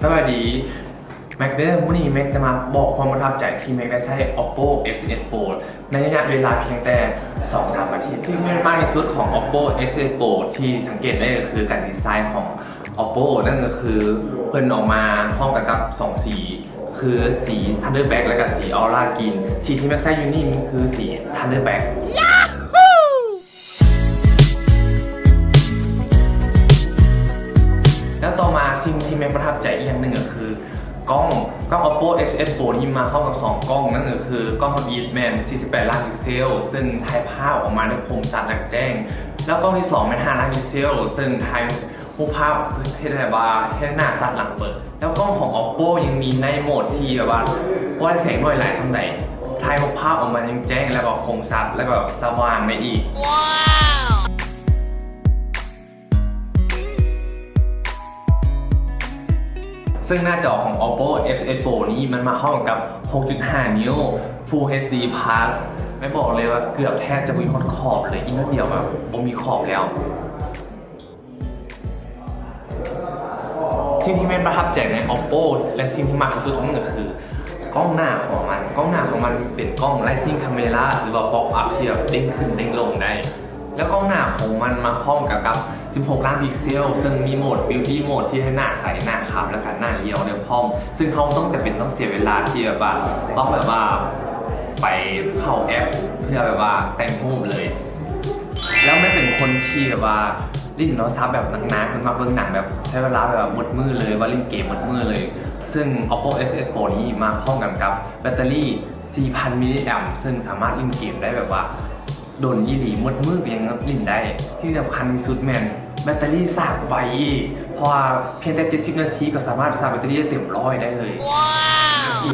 ສະບາຍດີ ແມັກເດີ. ມື້ນີ້ແມັກຈະມາບອກຄວາມປະທັບໃຈທີ່ແມັກໄດ້ໃຊ້ Oppo F ສິບເອັດ Pro ໃນໄລຍະເວລາພຽງແຕ່ສອງສາມອາທິດ. ສິ່ງທີ່ແມັກມັກທີ່ສຸດຂອງ Oppo F ສິບເອັດ Pro ທີ່ສັງເກດໄດ້ກໍຄືການດີໄຊຂອງ Oppo ນັ້ນກໍຄືເພິ່ນອອກມາພ້ອມກັນກັບສອງສີ ຄືສີ Thunder Black ແລະກະສີ Aura Green. ສີທີ່ແມັກໃຊ້ຢູ່ນີ້ມັນຄືສີ Thunder Black. ແລ້ວຕໍ່ມາສິ່ງທີ່ແມັກປະທັບໃຈອີກຢ່າງໜຶ່ງກໍຄືກ້ອງ. ກ້ອງ Oppo F ສິບເອັດ Pro ນີ້ມາພ້ອມກັບສອງກ້ອງ, ນັ້ນກໍຄືກ້ອງທຳອິດແມ່ນສີ່ສິບແປດລ້ານພິກເຊວ ເຊິ່ງຖ່າຍພາບອອກມາໄດ້ຄົມຊັດ ແລະ ແຈ້ງ. ແລ້ວກ້ອງທີສອງແມ່ນຫ້າລ້ານພິກເຊວ ເຊິ່ງຖ່າຍຮູບພາບເຮັດໃຫ້ວ່າເຮັດໜ້າຊັດຫຼັງເປີດ. ແລ້ວກ້ອງຂອງ Oppo ຍັງມີ Night Mode ທີ່ແບບວ່າບໍ່ໄດ້ແສງນ້ອຍຫຼາຍສ່ຳໃດ, ຖ່າຍຮູບພາບອອກມາຍັງແຈ້ງ ແລ້ວກໍຄົມຊັດ ແລ້ວກໍສະຫວ່າງໄດ້ອີກ. ເຊິ່ງໜ້າຈໍຂອງ Oppo F ສິບເອັດ Pro ນີ້ມັນມາພ້ອມກັບຫົກຈຸດຫ້ານິ້ວ Full HD Plus. ແມ່ນບອກເລີຍວ່າເກືອບແທບຈະບໍ່ມີຮອດຂອບເລີຍ, ອີກໜ້ອຍດຽວແບບບໍ່ມີຂອບແລ້ວ. ສິ່ງທີ່ແມັກປະທັບໃຈໃນ Oppo ແລະ ສິ່ງທີ່ມັກທີ່ສຸດຂອງມັນກໍຄືກ້ອງໜ້າຂອງມັນ. ກ້ອງໜ້າຂອງມັນເປັນກ້ອງ Rising Camera ຫຼືວ່າ Pop Up ທີ່ແບບເດ້ງຂຶ້ນເດ້ງລົງໄດ້. ແລ້ວກ້ອງໜ້າຂອງມັນມາພ້ອມກັບ ກັບສິບຫົກລ້ານພິກເຊວ ເຊິ່ງມີໂໝດ Beauty Mode ທີ່ໃຫ້ໜ້າໃສ, ໜ້າຂາວ ແລ້ວກໍໜ້າລຽວໄດ້ພ້ອມ, ເຊິ່ງເຮົາບໍ່ຕ້ອງຈຳເປັນຕ້ອງເສຍເວລາທີ່ແບບວ່າ ຕ້ອງແບບວ່າໄປເຂົ້າແອັບເພື່ອແບບວ່າແຕ່ງຮູບເລີຍ. ແລ້ວແມັກເປັນຄົນທີ່ແບບວ່າຫຼິ້ນໂທລະສັບແບບໜັກໆ, ເພິ່ນມັກເບິ່ງໜັງແບບໃຊ້ເວລາແບບວ່າໝົດມື້ເລີຍ, ວ່າຫຼິ້ນເກມໝົດມື້ເລີຍ. ເຊິ່ງ Oppo F ສິບເອັດ Pro ນີ້ມາພ້ອມກັນກັບແບັດເຕີຣີສີ່ພັນມິນລີແອມ, ເຊິ່ງສາມາດຫຼິ້ນເກມໄດ້ແບບວ່າ ດົນອີ່ຫຼີ, ໝົດມື້ກໍຍັງຫຼິ້ນໄດ້. ທີ່ສຳຄັນທີ່ສຸດແມ່ນແບັດເຕີຣີຊາດໄວອີກ, ເພາະວ່າພຽງແຕ່ເຈັດສິບນາທີກໍສາມາດຊາດແບັດເຕີຣີໄດ້ເຕັມຮ້ອຍໄດ້ເລີຍ. ວ້າວ!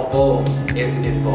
Oppo F ສິບເອັດ Pro